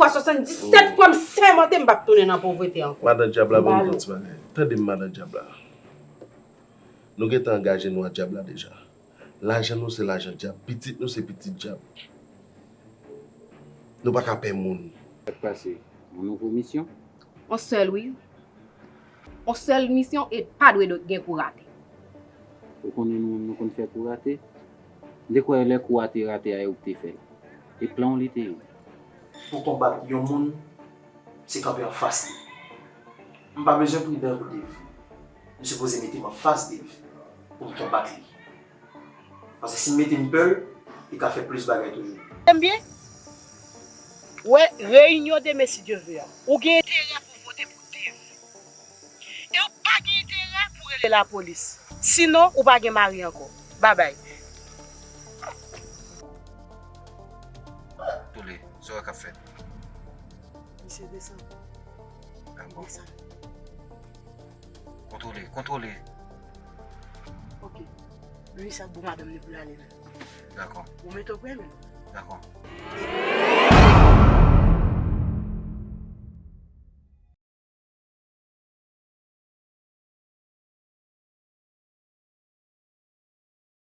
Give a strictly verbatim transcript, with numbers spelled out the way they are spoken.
Fwa swasanndisèt fwa m sèmante m p ap tounen nan povrete ankò. Madan dyab la, ban m di yon ti bagay. Tande m, madan dyab la. Nou gentan angaje nou a dyab la deja. Lajan nou se lajan dyab, pitit nou se pitit dyab. Nou pa ka pè moun. Sa k pase? Yon nouvo misyon? On sèl, wi. On sèl misyon e pa dwe gen kou rate. Ou konnen nou menm nou konn fè kou rate? M te kwè lè kou a te rate a e ou k te fè l. E plan w li te ye. Pou konbat yon moun, se kanpe anfas li. M pa bezwen pridan pou Dave. M sipoze mete m anfas Dave pou m konbat li. Paske si m mete m pè l, li ka fè plis bagay toujou. Tande m byen? Wè, reyinyon demen si Dye ve a. Ou gen enterè pou vote pou Dave. E ou pa gen enterè pou rele lapolis. Sinon, ou pa gen mari ankò. Babay. Tole, sa w wè k ap fèt? Misye desann. Dakò. Desann. Kontwole, kontwole. Ok. Lwi sa bon madanm li pou l ale menm. Dakò. Ou mete w premye. Dakò.